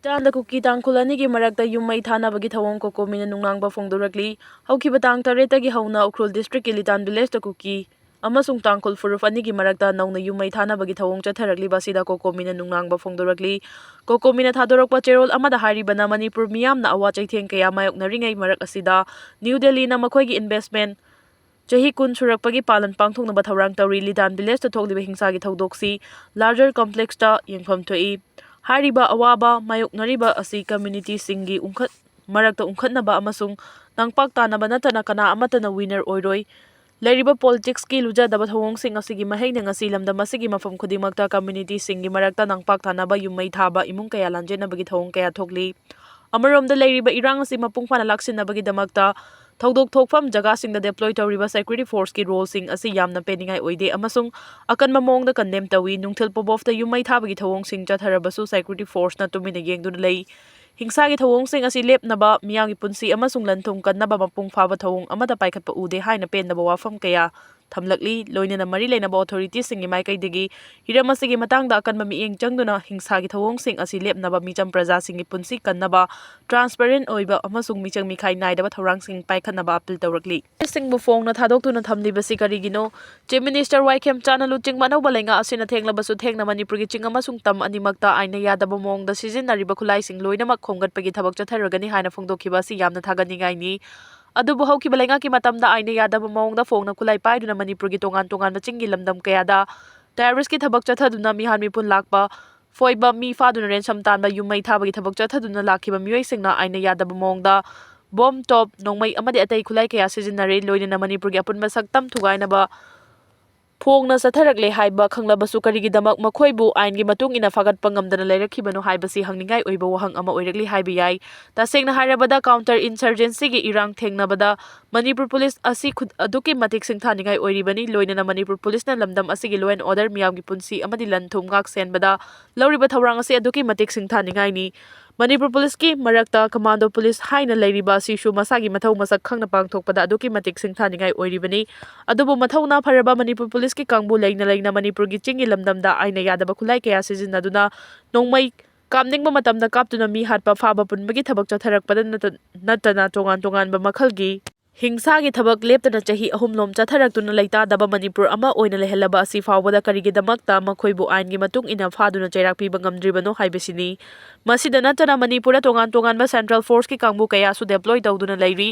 ꯆꯥꯟꯗ ꯀꯨꯀꯤ ꯇꯥꯡꯈꯨꯜ ꯑꯅꯤꯒꯤ ꯃꯔꯛꯇ ꯌꯨꯝ ꯃꯩ ꯊꯥꯅꯕꯒꯤ ꯊꯧꯑꯣꯡ ꯀꯣꯀꯣꯃꯤꯅ ꯅꯨꯡꯅꯥꯡꯕ ꯐꯣꯡꯗꯣꯔꯛꯂꯤ꯫ ꯍꯧꯈꯤꯕ ꯇꯥꯡ ꯇꯔꯦꯠꯇꯒꯤ ꯍꯧꯅ ꯎꯈ꯭ꯔꯨꯜ ꯗꯤꯁꯇ꯭ꯔꯤꯛꯀꯤ ꯂꯤꯇꯥꯟ ꯚꯤꯂꯦꯖꯇ ꯀꯨꯀꯤ ꯑꯃꯁꯨꯡ ꯇꯥꯡꯈꯨꯜ ꯐꯨꯔꯨꯞ ꯑꯅꯤꯒꯤ ꯃꯔꯛꯇ ꯅꯧꯅ ꯌꯨꯝ ꯃꯩ ꯊꯥꯅꯕꯒꯤ ꯊꯧꯑꯣꯡ ꯆꯠꯊꯔꯛꯂꯤꯕ ꯑꯁꯤꯗ ꯀꯣꯀꯣꯃꯤꯅ ꯅꯨꯡꯅꯥꯡꯕ ꯐꯣꯡꯗꯣꯔꯛꯂꯤ꯫ ꯀꯣꯀꯣꯃꯤꯅ ꯊꯥꯗꯣꯔꯛꯄ ꯆꯦꯔꯣꯜ ꯑꯃꯗ ꯍꯥꯏꯔꯤꯕꯅ ꯃꯅꯤꯄꯨꯔ ꯃꯤꯌꯥꯝꯅ ꯑꯋꯥ ꯆꯩꯊꯦꯡ ꯀꯌꯥ ꯃꯥꯌꯣꯛꯅꯔꯤꯉꯩ ꯃꯔꯛ ꯑꯁꯤꯗ ꯅ꯭ꯌꯨ ꯗꯦꯜꯂꯤꯅ ꯃꯈꯣꯏꯒꯤ investment ꯆꯍꯤ ꯀꯨꯟ ꯁꯨꯔꯛꯄꯒꯤ ꯄꯥꯂꯟ ꯄꯥꯡꯊꯣꯛꯅꯕ ꯊꯧꯔꯥꯡ ꯇꯧꯔꯤ꯫ ꯂꯤꯗꯥꯟ ꯚꯤꯂꯦꯖꯇ ꯊꯣꯛꯂꯤꯕ ꯍꯤꯡꯁꯥꯒꯤ ꯊꯧꯗꯣꯛꯁꯤ larger complexꯇ ꯌꯦꯡꯐꯝ ꯊꯣꯛꯏ꯫ ꯍꯥꯏꯔꯤꯕ ꯑꯋꯥꯕ ꯃꯥꯌꯣꯛꯅꯔꯤꯕ ꯑꯁꯤ communityꯁꯤꯡꯒꯤ ꯎꯪꯈꯠ-, ꯃꯔꯛꯇ ꯎꯪꯈꯠꯅꯕ ꯑꯃꯁꯨꯡ ꯅꯪꯄꯥꯛ ꯇꯥꯅꯕ ꯅꯠꯇꯅ ꯀꯅꯥ ꯑꯃꯠꯇꯅ winner ꯑꯣꯏꯔꯣꯏ꯫ ꯂꯩꯔꯤꯕ politicsꯀꯤ ꯂꯨꯖꯗꯕ ꯊꯧꯑꯣꯡꯁꯤꯡ ꯑꯁꯤꯒꯤ ꯃꯍꯩꯅ ꯉꯁꯤ ꯂꯝꯗꯝ ꯑꯁꯤꯒꯤ ꯃꯐꯝ ꯈꯨꯗꯤꯡꯃꯛꯇ communityꯁꯤꯡꯒꯤ ꯃꯔꯛꯇ ꯅꯪꯄꯥꯛ ꯇꯥꯅꯕ ꯌꯨꯝ ꯃꯩ ꯊꯥꯕ ꯏꯃꯨꯡ ꯀꯌꯥ ꯂꯥꯟꯖꯦꯟꯅꯕꯒꯤ ꯊꯧꯑꯣꯡ ꯀꯌꯥ ꯊꯣꯛꯂꯤ꯫ ꯑꯃꯔꯣꯝꯗ ꯂꯩꯔꯤꯕ ꯏꯔꯥꯡ ꯑꯁꯤ ꯃꯄꯨꯡ ꯐꯥꯅ ꯂꯥꯛꯁꯤꯟꯅꯕꯒꯤꯗꯃꯛꯇ ꯊꯧꯗꯣꯛ ꯊꯣꯛꯐꯝ ꯖꯒꯥꯁꯤꯡꯗ deploy ꯇꯧꯔꯤꯕ security forceꯀꯤ roleꯁꯤꯡ ꯑꯁꯤ ꯌꯥꯝꯅ ꯄꯦꯟꯅꯤꯡꯉꯥꯏ ꯑꯣꯏꯗꯦ ꯑꯃꯁꯨꯡ ꯑꯀꯟꯕ ꯃꯑꯣꯡꯗ condemn ꯇꯧꯏ꯫ ꯅꯨꯡꯊꯤꯜ ꯄꯣꯕꯣꯐꯇ ꯌꯨꯝ ꯃꯩ ꯊꯥꯕꯒꯤ ꯊꯧꯑꯣꯡꯁꯤꯡ ꯆꯠꯊꯔꯕꯁꯨ security forceꯅ ꯇꯨꯃꯤꯟꯅ ꯌꯦꯡꯗꯨꯅ ꯂꯩ꯫ ꯍꯤꯡꯁꯥꯒꯤ ꯊꯧꯑꯣꯡꯁꯤꯡ ꯑꯁꯤ ꯂꯦꯞꯅꯕ, ꯃꯤꯌꯥꯝꯒꯤ ꯄꯨꯟꯁꯤ ꯑꯃꯁꯨꯡ ꯂꯟ-ꯊꯨꯝ ꯀꯟꯅꯕ ꯃꯄꯨꯡ ꯐꯥꯕ ꯊꯧꯑꯣꯡ ꯑꯃꯠꯇ ꯄꯥꯏꯈꯠꯄ ꯎꯗꯦ ꯍꯥꯏꯅ ꯄꯦꯟꯗꯕ ꯋꯥꯐꯝ ꯀꯌꯥ ꯊꯝꯂꯛꯂꯤ꯫ ꯂꯣꯏꯅꯅ ꯃꯔꯤ ꯂꯩꯅꯕ authorityꯁꯤꯡꯒꯤ ꯃꯥꯏꯀꯩꯗꯒꯤ ꯍꯤꯔꯝ ꯑꯁꯤꯒꯤ ꯃꯇꯥꯡꯗ ꯑꯀꯟꯕ ꯃꯤꯠꯌꯦꯡ ꯆꯪꯗꯨꯅ ꯍꯤꯡꯁꯥꯒꯤ ꯊꯧꯑꯣꯡꯁꯤꯡ ꯑꯁꯤ ꯂꯦꯞꯅꯕ, ꯃꯤꯆꯝ ꯄ꯭ꯔꯖꯥꯁꯤꯡꯒꯤ ꯄꯨꯟꯁꯤ ꯀꯟꯅꯕ transparent ꯑꯣꯏꯕ ꯑꯃꯁꯨꯡ ꯃꯤꯆꯪ ꯃꯤꯈꯥꯏ ꯅꯥꯏꯗꯕ ꯊꯧꯔꯥꯡꯁꯤꯡ ꯄꯥꯏꯈꯠꯅꯕ appeal ꯇꯧꯔꯛꯂꯤ꯫ ꯁꯤꯡꯕꯨ ꯐꯣꯡꯅ ꯊꯥꯗꯣꯛꯇꯨꯅ ꯊꯝꯂꯤꯕꯁꯤ ꯀꯔꯤꯒꯤꯅꯣ? Chief Minister ꯋꯥꯏ ꯈꯦꯝꯆꯥꯟꯅ ꯂꯨꯆꯤꯡꯕ ꯑꯅꯧꯕ ꯂꯩꯉꯥꯛ ꯑꯁꯤꯅ ꯊꯦꯡꯂꯕꯁꯨ ꯊꯦꯡꯅ ꯃꯅꯤꯄꯨꯔꯒꯤ ꯆꯤꯡ ꯑꯃꯁꯨꯡ ꯇꯝ ꯑꯅꯤꯃꯛꯇ ꯑꯥꯏꯟꯅ ꯌꯥꯗꯕ ꯃꯑꯣꯡꯗ ꯁꯤꯖꯤꯟꯅꯔꯤꯕ ꯈꯨꯠꯂꯥꯏꯁꯤꯡ ꯂꯣꯏꯅꯃꯛ ꯈꯣꯝꯒꯠꯄꯒꯤ ꯊꯕꯛ ꯆꯠꯊꯔꯒꯅꯤ ꯍꯥꯏꯅ ꯐꯣꯡꯗꯣꯛꯈꯤꯕ ꯑꯁꯤ ꯌꯥꯝꯅ ꯊꯥꯒꯠꯅꯤꯡꯉꯥꯏꯅꯤ꯫ ꯑꯗꯨꯕꯨ ꯍꯧꯈꯤꯕ ꯂꯩꯉꯥꯛꯀꯤ ꯃꯇꯝꯗ ꯑꯥꯏꯟꯅ ꯌꯥꯗꯕ ꯃꯑꯣꯡꯗ ꯐꯣꯡꯅ ꯈꯨꯠꯂꯥꯏ ꯄꯥꯏꯗꯨꯅ ꯃꯅꯤꯄꯨꯔꯒꯤ ꯇꯣꯉꯥꯟ ꯇꯣꯉꯥꯟꯕ ꯆꯤꯡꯒꯤ ꯂꯝꯗꯝ ꯀꯌꯥꯗ terroristꯀꯤ ꯊꯕꯛ ꯆꯠꯊꯗꯨꯅ ꯃꯤꯍꯥꯠ ꯃꯤꯄꯨꯟ ꯂꯥꯛꯄ, ꯐꯣꯏꯕ, ꯃꯤ ꯐꯥꯗꯨꯅ ransom ꯇꯥꯟꯕ, ꯌꯨꯝ ꯃꯩ ꯊꯥꯕꯒꯤ ꯊꯕꯛ ꯆꯠꯊꯗꯨꯅ ꯂꯥꯛꯈꯤꯕ ꯃꯤꯑꯣꯏꯁꯤꯡꯅ ꯑꯥꯏꯟꯅ ꯌꯥꯗꯕ ꯃꯑꯣꯡꯗ bomb, ꯇꯣꯞ, ꯅꯣꯡꯃꯩ ꯑꯃꯗꯤ ꯑꯇꯩ ꯈꯨꯠꯂꯥꯏ ꯀꯌꯥ ꯁꯤꯖꯤꯟꯅꯔꯦ꯫ ꯂꯣꯏꯅꯅ ꯃꯅꯤꯄꯨꯔꯒꯤ ꯑꯄꯨꯟꯕ ꯁꯛꯇꯝ ꯊꯨꯒꯥꯏꯅꯕ ꯐꯣꯡꯅ ꯆꯠꯊꯔꯛꯂꯦ ꯍꯥꯏꯕ ꯈꯪꯂꯕꯁꯨ ꯀꯔꯤꯒꯤꯗꯃꯛ ꯃꯈꯣꯏꯕꯨ ꯑꯥꯏꯟꯒꯤ ꯃꯇꯨꯡ ꯏꯟꯅ ꯐꯥꯒꯠꯄ ꯉꯝꯗꯅ ꯂꯩꯔꯛꯈꯤꯕꯅꯣ ꯍꯥꯏꯕꯁꯤ ꯍꯪꯅꯤꯡꯉꯥꯏ ꯑꯣꯏꯕ ꯋꯥꯍꯪ ꯑꯃ ꯑꯣꯏꯔꯛꯂꯤ ꯍꯥꯏꯕ ꯌꯥꯏ꯫ ꯇꯁꯦꯡꯅ ꯍꯥꯏꯔꯕꯗ counter insurgencyꯒꯤ ꯏꯔꯥꯡ ꯊꯦꯡꯅꯕꯗ ꯃꯅꯤꯄꯨꯔ ꯄꯨꯂꯤꯁ ꯑꯁꯤ ꯈꯨꯠ-, ꯑꯗꯨꯛꯀꯤ ꯃꯇꯤꯛ ꯁꯤꯡꯊꯥꯅꯤꯡꯉꯥꯏ ꯑꯣꯏꯔꯤꯕꯅꯤ꯫ ꯂꯣꯏꯅꯅ ꯃꯅꯤꯄꯨꯔ ꯄꯨꯂꯤꯁꯅ ꯂꯝꯗꯝ ꯑꯁꯤꯒꯤ law and order, ꯃꯤꯌꯥꯝꯒꯤ ꯄꯨꯟꯁꯤ ꯑꯃꯗꯤ ꯂꯟ-ꯊꯨꯝ ꯉꯥꯛ ꯁꯦꯟꯕꯗ ꯂꯧꯔꯤꯕ ꯊꯧꯔꯥꯡ ꯑꯁꯤ ꯑꯗꯨꯛꯀꯤ ꯃꯇꯤꯛ ꯁꯤꯡꯊꯥꯅꯤꯡꯉꯥꯏꯅꯤ꯫ ꯃꯅꯤꯄꯨꯔ ꯄꯨꯂꯤꯁꯀꯤ ꯃꯔꯛꯇ commando ꯄꯨꯂꯤꯁ ꯍꯥꯏꯅ ꯂꯩꯔꯤꯕ ꯑꯁꯤꯁꯨ ꯃꯁꯥꯒꯤ ꯃꯊꯧ ꯃꯁꯛ ꯈꯪꯅ ꯄꯥꯡꯊꯣꯛꯄꯗ ꯑꯗꯨꯛꯀꯤ ꯃꯇꯤꯛ ꯁꯤꯡꯊꯥꯅꯤꯡꯉꯥꯏ ꯑꯣꯏꯔꯤꯕꯅꯤ꯫ ꯑꯗꯨꯕꯨ ꯃꯊꯧꯅꯥ ꯐꯔꯕ ꯃꯅꯤꯄꯨꯔ ꯄꯨꯂꯤꯁꯀꯤ ꯀꯥꯡꯕꯨ ꯂꯩꯅ ꯂꯩꯅ ꯃꯅꯤꯄꯨꯔꯒꯤ ꯆꯤꯡꯒꯤ ꯂꯝꯗꯝꯗ ꯑꯥꯏꯟꯅ ꯌꯥꯗꯕ ꯈꯨꯠꯂꯥꯏ ꯀꯌꯥ ꯁꯤꯖꯤꯟꯅꯗꯨꯅ ꯅꯣꯡꯃꯩ ꯀꯥꯞꯅꯤꯡꯕ ꯃꯇꯝꯗ ꯀꯥꯞꯇꯨꯅ ꯃꯤ ꯍꯥꯠꯄ, ꯐꯥꯕ ꯄꯨꯟꯕꯒꯤ ꯊꯕꯛ ꯆꯠꯊꯔꯛꯄꯗ ꯅꯠꯇ-, ꯅꯠꯇꯅ ꯇꯣꯉꯥꯟ ꯇꯣꯉꯥꯟꯕ ꯃꯈꯜꯒꯤ ꯍꯤꯡꯁꯥꯒꯤ ꯊꯕꯛ ꯂꯦꯞꯇꯅ ꯆꯍꯤ ꯑꯍꯨꯝꯂꯣꯝ ꯆꯠꯊꯔꯛꯇꯨꯅ ꯂꯩꯇꯥꯗꯕ ꯃꯅꯤꯄꯨꯔ ꯑꯃ ꯑꯣꯏꯅ ꯂꯩꯍꯜꯂꯕ ꯑꯁꯤ ꯐꯥꯎꯕꯗ ꯀꯔꯤꯒꯤꯗꯃꯛꯇ ꯃꯈꯣꯏꯕꯨ ꯑꯥꯏꯟꯒꯤ ꯃꯇꯨꯡ ꯏꯟꯅ ꯐꯥꯗꯨꯅ ꯆꯩꯔꯥꯛ ꯄꯤꯕ ꯉꯝꯗ꯭ꯔꯤꯕꯅꯣ ꯍꯥꯏꯕꯁꯤꯅꯤ꯫ ꯃꯁꯤꯗ ꯅꯠꯇꯅ ꯃꯅꯤꯄꯨꯔꯗ ꯇꯣꯉꯥꯟ ꯇꯣꯉꯥꯟꯕ central forceꯀꯤ ꯀꯥꯡꯕꯨ ꯀꯌꯥꯁꯨ deploy ꯇꯧꯗꯨꯅ ꯂꯩꯔꯤ꯫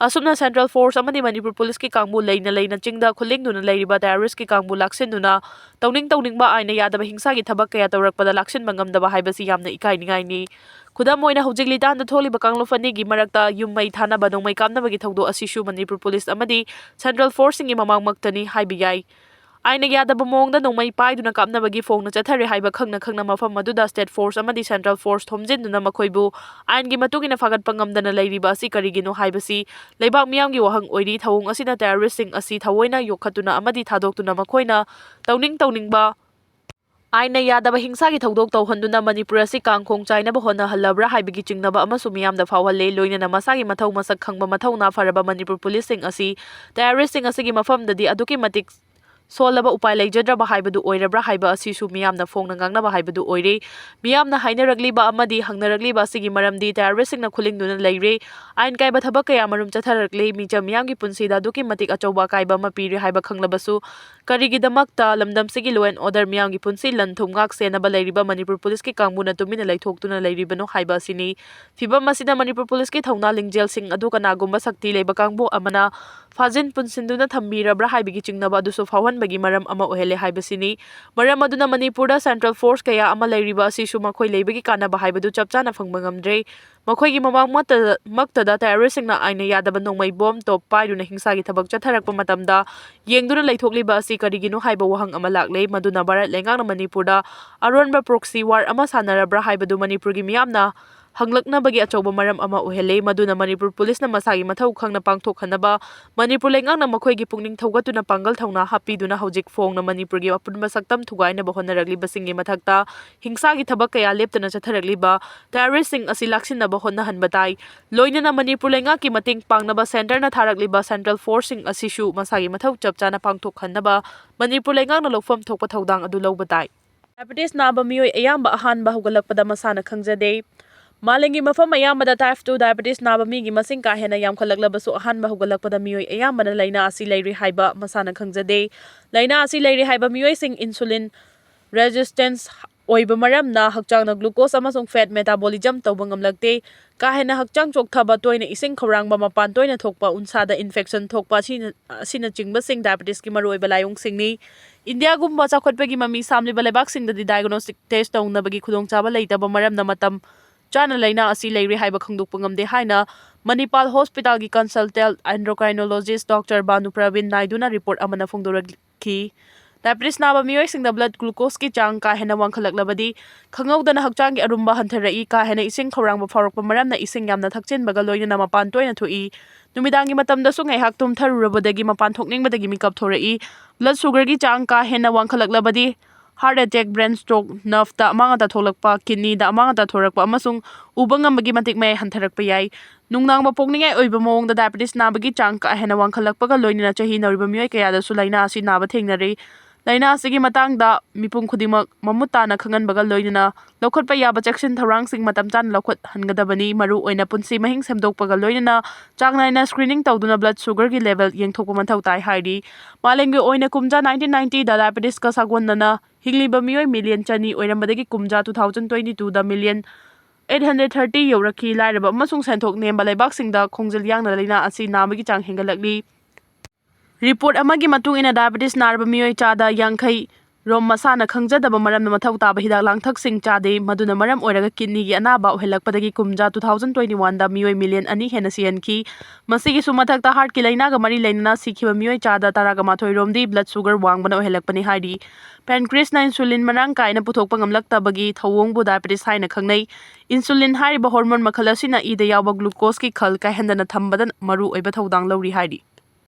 ꯑꯁꯨꯝꯅ central force ꯑꯃꯗꯤ ꯃꯅꯤꯄꯨꯔ policeꯀꯤ ꯀꯥꯡꯕꯨ ꯂꯩꯅ ꯂꯩꯅ ꯆꯤꯡꯗ ꯈꯨꯂꯤꯡꯗꯨꯅ ꯂꯩꯔꯤꯕ terroristꯀꯤ ꯀꯥꯡꯕꯨ ꯂꯥꯛꯁꯤꯟꯗꯨꯅ ꯇꯧꯅꯤꯡ ꯇꯧꯅꯤꯡꯕ ꯑꯥꯏꯟꯅ ꯌꯥꯗꯕ ꯍꯤꯡꯁꯥꯒꯤ ꯊꯕꯛ ꯀꯌꯥ ꯇꯧꯔꯛꯄꯗ ꯂꯥꯛꯁꯤꯟꯕ ꯉꯝꯗꯕ ꯍꯥꯏꯕꯁꯤ ꯌꯥꯝꯅ ꯏꯀꯥꯏꯅꯤꯡꯉꯥꯏꯅꯤ꯫ ꯈꯨꯗꯝ ꯑꯣꯏꯅ ꯍꯧꯖꯤꯛ ꯂꯤꯇꯥꯟꯗ ꯊꯣꯛꯂꯤꯕ ꯀꯥꯡꯂꯨꯞ ꯑꯅꯤꯒꯤ ꯃꯔꯛꯇ ꯌꯨꯝ ꯃꯩ ꯊꯥꯅꯕ ꯅꯣꯡꯃꯩ ꯀꯥꯞꯅꯕꯒꯤ ꯊꯧꯗꯣꯛ ꯑꯁꯤꯁꯨ ꯃꯅꯤꯄꯨꯔ police ꯑꯃꯗꯤ central forceꯁꯤꯡꯒꯤ ꯃꯃꯥꯡꯃꯛꯇꯅꯤ ꯍꯥꯏꯕ ꯌꯥꯏ꯫ ꯑꯥꯏꯟꯅ ꯌꯥꯗꯕ ꯃꯑꯣꯡꯗ ꯅꯣꯡꯃꯩ ꯄꯥꯏꯗꯨꯅ ꯀꯥꯞꯅꯕꯒꯤ ꯐꯣꯡꯅ ꯆꯠꯊꯔꯦ ꯍꯥꯏꯕ ꯈꯪꯅ ꯈꯪꯅ ꯃꯐꯝ ꯑꯗꯨꯗ state force ꯑꯃꯗꯤ central force ꯊꯣꯝꯖꯤꯟꯗꯨꯅ ꯃꯈꯣꯏꯕꯨ ꯑꯥꯏꯟꯒꯤ ꯃꯇꯨꯡ ꯏꯟꯅ ꯐꯥꯒꯠꯄ ꯉꯝꯗꯅ ꯂꯩꯔꯤꯕ ꯑꯁꯤ ꯀꯔꯤꯒꯤꯅꯣ ꯍꯥꯏꯕꯁꯤ ꯂꯩꯕꯥꯛ ꯃꯤꯌꯥꯝꯒꯤ ꯋꯥꯍꯪ ꯑꯣꯏꯔꯤ꯫ ꯊꯧꯑꯣꯡ ꯑꯁꯤꯅ terroristꯁꯤꯡ ꯑꯁꯤ ꯊꯑꯣꯏꯅ ꯌꯣꯛꯈꯠꯇꯨꯅ ꯑꯃꯗꯤ ꯊꯥꯗꯣꯛꯇꯨꯅ ꯃꯈꯣꯏꯅ ꯇꯧꯅꯤꯡ ꯇꯧꯅꯤꯡꯕ ꯑꯥꯏꯟꯅ ꯌꯥꯗꯕ ꯍꯤꯡꯁꯥꯒꯤ ꯊꯧꯗꯣꯛ ꯇꯧꯍꯟꯗꯨꯅ ꯃꯅꯤꯄꯨꯔ ꯑꯁꯤ ꯀꯥꯡꯈꯣꯡ ꯆꯥꯏꯅꯕ ꯍꯣꯠꯅꯍꯜꯂꯕ꯭ꯔꯥ ꯍꯥꯏꯕꯒꯤ ꯆꯤꯡꯅꯕ ꯑꯃꯁꯨ ꯃꯤꯌꯥꯝꯗ ꯐꯥꯎꯍꯜꯂꯦ꯫ ꯂꯣꯏꯅꯅ ꯃꯁꯥꯒꯤ ꯃꯊꯧ ꯃꯁꯛ ꯈꯪꯕ ꯃꯊꯧꯅꯥ ꯐꯔꯕ ꯃꯅꯤꯄꯨꯔ policeꯁꯤꯡ ꯑꯁꯤ terroristꯁꯤꯡ ꯑꯁꯤꯒꯤ ꯃꯐꯝꯗꯗꯤ ꯑꯗꯨꯛꯀꯤ ꯃꯇꯤꯛ ꯁꯣꯜꯂꯕ ꯎꯄꯥꯏ ꯂꯩꯖꯗ꯭ꯔꯕ ꯍꯥꯏꯕꯗꯨ ꯑꯣꯏꯔꯕ꯭ꯔꯥ ꯍꯥꯏꯕ ꯑꯁꯤꯁꯨ ꯃꯤꯌꯥꯝꯅ ꯐꯣꯡꯅ ꯉꯥꯡꯅꯕ ꯍꯥꯏꯕꯗꯨ ꯑꯣꯏꯔꯦ꯫ ꯃꯤꯌꯥꯝꯅ ꯍꯥꯏꯅꯔꯛꯂꯤꯕ ꯑꯃꯗꯤ ꯍꯪꯅꯔꯛꯂꯤꯕ ꯑꯁꯤꯒꯤ ꯃꯔꯝꯗꯤ terroristꯁꯤꯡꯅ ꯈꯨꯂꯤꯡꯗꯨꯅ ꯂꯩꯔꯦ꯫ ꯑꯥꯏꯟ ꯀꯥꯏꯕ ꯊꯕꯛ ꯀꯌꯥ ꯃꯔꯨꯝ ꯆꯠꯊꯔꯛꯂꯦ꯫ ꯃꯤꯆꯝ ꯃꯤꯌꯥꯝꯒꯤ ꯄꯨꯟꯁꯤꯗ ꯑꯗꯨꯛꯀꯤ ꯃꯇꯤꯛ ꯑꯆꯧꯕ ꯑꯀꯥꯏꯕ ꯑꯃ ꯄꯤꯔꯦ ꯍꯥꯏꯕ ꯈꯪꯂꯕꯁꯨ ꯀꯔꯤꯒꯤꯗꯃꯛꯇ ꯂꯝꯗꯝꯁꯤꯒꯤ law and order, ꯃꯤꯌꯥꯝꯒꯤ ꯄꯨꯟꯁꯤ ꯂꯟ ꯊꯨꯝ ꯉꯥꯛ ꯁꯦꯟꯅꯕ ꯂꯩꯔꯤꯕ ꯃꯅꯤꯄꯨꯔ policeꯀꯤ ꯀꯥꯡꯕꯨꯅ ꯇꯨꯃꯤꯟꯅ ꯂꯩꯊꯣꯛꯇꯨꯅ ꯂꯩꯔꯤꯕꯅꯣ ꯍꯥꯏꯕ ꯑꯁꯤꯅꯤ꯫ ꯐꯤꯚꯝ ꯑꯁꯤꯗ ꯃꯅꯤꯄꯨꯔ policeꯀꯤ ꯊꯧꯅꯥ ꯂꯤꯡꯖꯦꯜꯁꯤꯡ ꯑꯗꯨ ꯀꯅꯥꯒꯨꯝꯕ ꯁꯛꯇꯤ ꯂꯩꯕ ꯀꯥꯡꯕꯨ ꯑꯃꯅ ꯐꯥꯖꯤꯟ ꯄꯨꯟꯁꯤꯟꯗꯨꯅ ꯊꯝꯕꯤꯔꯕ꯭ꯔꯥ ꯍꯥꯏꯕꯒꯤ ꯆꯤꯡꯅꯕ ꯑꯗꯨꯁꯨ ꯐꯥꯎꯍꯟꯕꯒꯤ ꯃꯔꯝ ꯑꯃ ꯑꯣꯏꯍꯜꯂꯦ ꯍꯥꯏꯕꯁꯤꯅꯤ꯫ ꯃꯔꯝ ꯑꯗꯨꯅ ꯃꯅꯤꯄꯨꯔꯗ central force ꯀꯌꯥ ꯑꯃ ꯂꯩꯔꯤꯕ ꯑꯁꯤꯁꯨ ꯃꯈꯣꯏ ꯂꯩꯕꯒꯤ ꯀꯥꯟꯅꯕ ꯍꯥꯏꯕꯗꯨ ꯆꯞ ꯆꯥꯅ ꯐꯪꯕ ꯉꯝꯗ꯭ꯔꯦ꯫ ꯃꯈꯣꯏꯒꯤ ꯃꯃꯥꯡ ꯃꯛꯇꯗ, ꯃꯛꯇꯗ terroristꯁꯤꯡꯅ ꯑꯥꯏꯟꯅ ꯌꯥꯗꯕ ꯅꯣꯡꯃꯩ ꯕꯣꯝ, ꯇꯣꯞ ꯄꯥꯏꯗꯨꯅ ꯍꯤꯡꯁꯥꯒꯤ ꯊꯕꯛ ꯆꯠꯊꯔꯛꯄ ꯃꯇꯝꯗ ꯌꯦꯡꯗꯨꯅ ꯂꯩꯊꯣꯛꯂꯤꯕ ꯑꯁꯤ ꯀꯔꯤꯒꯤꯅꯣ ꯍꯥꯏꯕ ꯋꯥꯍꯪ ꯑꯃ ꯂꯥꯛꯂꯦ꯫ ꯃꯗꯨꯅ ꯚꯥꯔꯠ ꯂꯩꯉꯥꯛꯅ ꯃꯅꯤꯄꯨꯔꯗ ꯑꯔꯣꯟꯕ proxy war ꯑꯃ ꯁꯥꯟꯅꯔꯕ꯭ꯔꯥ ꯍꯥꯏꯕꯗꯨ ꯃꯅꯤꯄꯨꯔꯒꯤ ꯃꯤꯌꯥꯝꯅ ꯍꯪꯂꯛꯅꯕꯒꯤ ꯑꯆꯧꯕ ꯃꯔꯝ ꯑꯃ ꯑꯣꯏꯍꯜꯂꯦ꯫ ꯃꯗꯨꯅ ꯃꯅꯤꯄꯨꯔ policeꯅ ꯃꯁꯥꯒꯤ ꯃꯊꯧ ꯈꯪꯅ ꯄꯥꯡꯊꯣꯛꯍꯟꯅꯕ ꯃꯅꯤꯄꯨꯔ ꯂꯩꯉꯥꯛꯅ ꯃꯈꯣꯏꯒꯤ ꯄꯨꯛꯅꯤꯡ ꯊꯧꯒꯠꯇꯨꯅ ꯄꯥꯡꯒꯜ ꯊꯧꯅꯥ ꯍꯥꯞꯄꯤꯗꯨꯅ ꯍꯧꯖꯤꯛ ꯐꯣꯡꯅ ꯃꯅꯤꯄꯨꯔꯒꯤ ꯑꯄꯨꯟꯕ ꯁꯛꯇꯝ ꯊꯨꯒꯥꯏꯅꯕ ꯍꯣꯠꯅꯔꯛꯂꯤꯕꯁꯤꯡꯒꯤ ꯃꯊꯛꯇ ꯍꯤꯡꯁꯥꯒꯤ ꯊꯕꯛ ꯀꯌꯥ ꯂꯦꯞꯇꯅ ꯆꯠꯊꯔꯛꯂꯤꯕ terroristꯁꯤꯡ ꯑꯁꯤ ꯂꯥꯛꯁꯤꯟꯅꯕ ꯍꯣꯠꯅꯍꯟꯕ ꯇꯥꯏ꯫ ꯂꯣꯏꯅꯅ ꯃꯅꯤꯄꯨꯔ ꯂꯩꯉꯥꯛꯀꯤ ꯃꯇꯦꯡ ꯄꯥꯡꯅꯕ centreꯅ ꯊꯥꯔꯛꯂꯤꯕ central forceꯁꯤꯡ ꯑꯁꯤꯁꯨ ꯃꯁꯥꯒꯤ ꯃꯊꯧ ꯆꯞ ꯆꯥꯅ ꯄꯥꯡꯊꯣꯛꯍꯟꯅꯕ ꯃꯅꯤꯄꯨꯔ ꯂꯩꯉꯥꯛꯅ ꯂꯧꯐꯝ ꯊꯣꯛꯄ ꯊꯧꯗꯥꯡ ꯑꯗꯨ ꯂꯧꯕ ꯇꯥꯏ꯫ Diabetes ꯅꯥꯕ ꯃꯤꯑꯣꯏ ꯑꯌꯥꯝꯕ ꯑꯍꯥꯟꯕ ꯍꯧꯒꯠꯂꯛꯄꯗ ꯃꯁꯥꯅ ꯈꯪꯖꯗꯦ꯫ ꯃꯥꯂꯦꯝꯒꯤ ꯃꯐꯝ ꯑꯌꯥꯝꯕꯗ type two diabetes ꯅꯥꯕ ꯃꯤꯒꯤ ꯃꯁꯤꯡ ꯀꯥ ꯍꯦꯟꯅ ꯌꯥꯝꯈꯠꯂꯛꯂꯕꯁꯨ, ꯑꯍꯥꯟꯕ ꯍꯧꯒꯠꯂꯛꯄꯗ ꯃꯤꯑꯣꯏ ꯑꯌꯥꯝꯕꯅ ꯂꯥꯏꯅꯥ ꯑꯁꯤ ꯂꯩꯔꯤ ꯍꯥꯏꯕ ꯃꯁꯥꯅ ꯈꯪꯖꯗꯦ꯫ ꯂꯥꯏꯅꯥ ꯑꯁꯤ ꯂꯩꯔꯤ ꯍꯥꯏꯕ ꯃꯤꯑꯣꯏꯁꯤꯡ insulin resistance ꯑꯣꯏꯕ ꯃꯔꯝꯅ ꯍꯛꯆꯥꯡꯅ glucose ꯑꯃꯁꯨꯡ fat metabolism ꯇꯧꯕ ꯉꯝꯂꯛꯇꯦ꯫ ꯀꯥ ꯍꯦꯟꯅ ꯍꯛꯆꯥꯡ ꯆꯣꯛꯊꯕ, ꯇꯣꯏꯅ ꯏꯁꯤꯡ ꯈꯧꯔꯥꯡꯕ, ꯃꯄꯥꯟ ꯇꯣꯏꯅ ꯊꯣꯛꯄ, ꯎꯟꯁꯥꯗ infection ꯊꯣꯛꯄ ꯑꯁꯤꯅ-, ꯑꯁꯤꯅꯆꯤꯡꯕꯁꯤꯡ diabetesꯀꯤ ꯃꯔꯨꯑꯣꯏꯕ ꯂꯥꯏꯑꯣꯡꯁꯤꯡꯅꯤ꯫ ꯏꯟꯗꯤꯌꯥꯒꯨꯝꯕ ꯆꯥꯎꯈꯠꯄꯒꯤ ꯃꯃꯤ ꯁꯥꯝꯂꯤꯕ ꯂꯩꯕꯥꯛꯁꯤꯡꯗꯗꯤ diagnostic test ꯇꯧꯅꯕꯒꯤ ꯈꯨꯗꯣꯡꯆꯥꯕ ꯂꯩꯇꯕ ꯃꯔꯝꯅ ꯃꯇꯝ ꯆꯥꯅ ꯂꯥꯏꯅꯥ ꯑꯁꯤ ꯂꯩꯔꯦ ꯍꯥꯏꯕ ꯈꯪꯗꯣꯛꯄ ꯉꯝꯗꯦ ꯍꯥꯏꯅ ꯃꯅꯤꯄꯥꯜ ꯍꯣꯁꯄꯤꯇꯥꯜꯒꯤ consultant endocrinologist Doctor ꯚꯥꯅꯨ Praveen ꯅꯥꯏꯗꯨꯅ report ꯑꯃꯅ ꯐꯣꯡꯗꯣꯔꯛꯈꯤ꯫ Diabetes ꯅꯥꯕ ꯃꯤꯑꯣꯏꯁꯤꯡꯗ blood glucoseꯀꯤ ꯆꯥꯡ ꯀꯥ ꯍꯦꯟꯅ ꯋꯥꯡꯈꯠꯂꯛꯂꯕꯗꯤ ꯈꯪꯍꯧꯗꯅ ꯍꯛꯆꯥꯡꯒꯤ ꯑꯔꯨꯝꯕ ꯍꯟꯊꯔꯛꯏ꯫ ꯀꯥ ꯍꯦꯟꯅ ꯏꯁꯤꯡ ꯈꯧꯔꯥꯡꯕ ꯐꯥꯎꯔꯛꯄ ꯃꯔꯝꯅ ꯏꯁꯤꯡ ꯌꯥꯝꯅ ꯊꯛꯆꯤꯟꯕꯒ ꯂꯣꯏꯅꯅ ꯃꯄꯥꯟ ꯇꯣꯏꯅ ꯊꯣꯛꯏ꯫ ꯅꯨꯃꯤꯗꯥꯡꯒꯤ ꯃꯇꯝꯗꯁꯨ ꯉꯥꯏꯍꯥꯛ ꯇꯨꯝꯊꯔꯨꯔꯕꯗꯒꯤ ꯃꯄꯥꯟ ꯊꯣꯛꯅꯤꯡꯕꯗꯒꯤ ꯃꯤꯀꯞ ꯊꯣꯔꯛꯏ꯫ Blood sugarꯒꯤ ꯆꯥꯡ ꯀꯥ ꯍꯦꯟꯅ ꯋꯥꯡꯈꯠꯂꯛꯂꯕꯗꯤ heart attack, brain stroke, nerveꯇ ꯑꯃꯥꯡ ꯑꯇꯥ ꯊꯣꯛꯂꯛꯄ, kidneyꯗ ꯑꯃꯥꯡ ꯑꯇꯥ ꯊꯣꯔꯛꯄ ꯑꯃꯁꯨꯡ ꯎꯕ ꯉꯝꯕꯒꯤ ꯃꯇꯤꯛ ꯃꯌꯥꯏ ꯍꯟꯊꯔꯛꯄ ꯌꯥꯏ꯫ ꯅꯨꯡꯅꯥꯡꯕ ꯄꯣꯛꯅꯤꯡꯉꯥꯏ ꯑꯣꯏꯕ ꯃꯑꯣꯡꯗ diabetes ꯅꯥꯕꯒꯤ ꯆꯥꯡ ꯀꯥ ꯍꯦꯟꯅ ꯋꯥꯡꯈꯠꯂꯛꯄꯒ ꯂꯣꯏꯅꯅ ꯆꯍꯤ ꯅꯧꯔꯤꯕ ꯃꯤꯑꯣꯏ ꯀꯌꯥꯗꯁꯨ ꯂꯥꯏꯅꯥ ꯑꯁꯤ ꯅꯥꯕ ꯊꯦꯡꯅꯔꯤ꯫ ꯂꯥꯏꯅꯥ ꯑꯁꯤꯒꯤ ꯃꯇꯥꯡꯗ ꯃꯤꯄꯨꯝ ꯈꯨꯗꯤꯡꯃꯛ ꯃꯃꯨꯠ ꯇꯥꯅ ꯈꯪꯍꯟꯕꯒ ꯂꯣꯏꯅꯅ ꯂꯧꯈꯠꯄ ꯌꯥꯕ ꯆꯦꯛꯁꯤꯟ ꯊꯧꯔꯥꯡꯁꯤꯡ ꯃꯇꯝ ꯆꯥꯅ ꯂꯧꯈꯠꯍꯟꯒꯗꯕꯅꯤ꯫ ꯃꯔꯨ ꯑꯣꯏꯅ ꯄꯨꯟꯁꯤ ꯃꯍꯤꯡ ꯁꯦꯝꯗꯣꯛꯄꯒ ꯂꯣꯏꯅꯅ ꯆꯥꯡ ꯅꯥꯏꯅ screening ꯇꯧꯗꯨꯅ blood sugarꯒꯤ level ꯌꯦꯡꯊꯣꯛꯄ ꯃꯊꯧ ꯇꯥꯏ ꯍꯥꯏꯔꯤ꯫ ꯃꯥꯂꯦꯝꯒꯤ ꯑꯣꯏꯅ ꯀꯨꯝꯖꯥ nineteen ninetyꯗ diabetesꯀ ꯁꯥꯒꯣꯟꯅꯅ ꯍꯤꯡꯂꯤꯕ ꯃꯤꯑꯣꯏ million ꯆꯅꯤ ꯑꯣꯏꯔꯝꯕꯗꯒꯤ ꯀꯨꯝꯖꯥ two thousand twenty twoꯗ million eight hundred thirty ꯌꯧꯔꯛꯈꯤ꯫ ꯂꯥꯏꯔꯕ ꯑꯃꯁꯨꯡ ꯁꯦꯟꯊꯣꯛ ꯅꯦꯝꯕ ꯂꯩꯕꯥꯛꯁꯤꯡꯗ ꯈꯣꯡꯖꯦꯜ ꯌꯥꯡꯅ ꯂꯥꯏꯅꯥ ꯑꯁꯤ ꯅꯥꯕꯒꯤ ꯆꯥꯡ ꯍꯦꯟꯒꯠꯂꯛꯂꯤ꯫ Report ꯑꯃꯒꯤ ꯃꯇꯨꯡ ꯏꯟꯅ diabetes ꯅꯥꯔꯕ ꯃꯤꯑꯣꯏ ꯆꯥꯗ ꯌꯥꯡꯈꯩ ꯔꯣꯝ ꯃꯁꯥꯅ ꯈꯪꯖꯗꯕ ꯃꯔꯝꯅ ꯃꯊꯧ ꯇꯥꯕ ꯍꯤꯗꯥꯛ ꯂꯥꯡꯊꯛꯁꯤꯡ ꯆꯥꯗꯦ꯫ ꯃꯗꯨꯅ ꯃꯔꯝ ꯑꯣꯏꯔꯒ kidneyꯒꯤ ꯑꯅꯥꯕ ꯑꯣꯏꯍꯜꯂꯛꯄꯗꯒꯤ ꯀꯨꯝꯖꯥ two thousand twenty oneꯗ ꯃꯤꯑꯣꯏ million ꯑꯅꯤ ꯍꯦꯟꯅ ꯁꯤꯍꯟꯈꯤ꯫ ꯃꯁꯤꯒꯤꯁꯨ ꯃꯊꯛꯇ heartꯀꯤ ꯂꯥꯏꯅꯥꯒ ꯃꯔꯤ ꯂꯩꯅꯅ ꯁꯤꯈꯤꯕ ꯃꯤꯑꯣꯏ ꯆꯥꯗ ꯇꯔꯥꯒ ꯃꯥꯊꯣꯏ ꯔꯣꯝꯗꯤ blood sugar ꯋꯥꯡꯕꯅ ꯑꯣꯏꯍꯜꯂꯛꯄꯅꯤ ꯍꯥꯏꯔꯤ꯫ Pancreasꯅ insulin ꯃꯔꯥꯡ ꯀꯥꯏꯅ ꯄꯨꯊꯣꯛꯄ ꯉꯝꯂꯛꯇꯕꯒꯤ ꯊꯧꯑꯣꯡꯕꯨ diabetes ꯍꯥꯏꯅ ꯈꯪꯅꯩ꯫ Insulin ꯍꯥꯏꯔꯤꯕ hormone ꯃꯈꯜ ꯑꯁꯤꯅ ꯏꯗ ꯌꯥꯎꯕ glucoseꯀꯤ ꯈꯜ ꯀꯥꯏꯍꯟꯗꯅ ꯊꯝꯕꯗ ꯃꯔꯨ ꯑꯣꯏꯕ ꯊꯧꯗꯥꯡ ꯂꯧꯔꯤ ꯍꯥꯏꯔꯤ꯫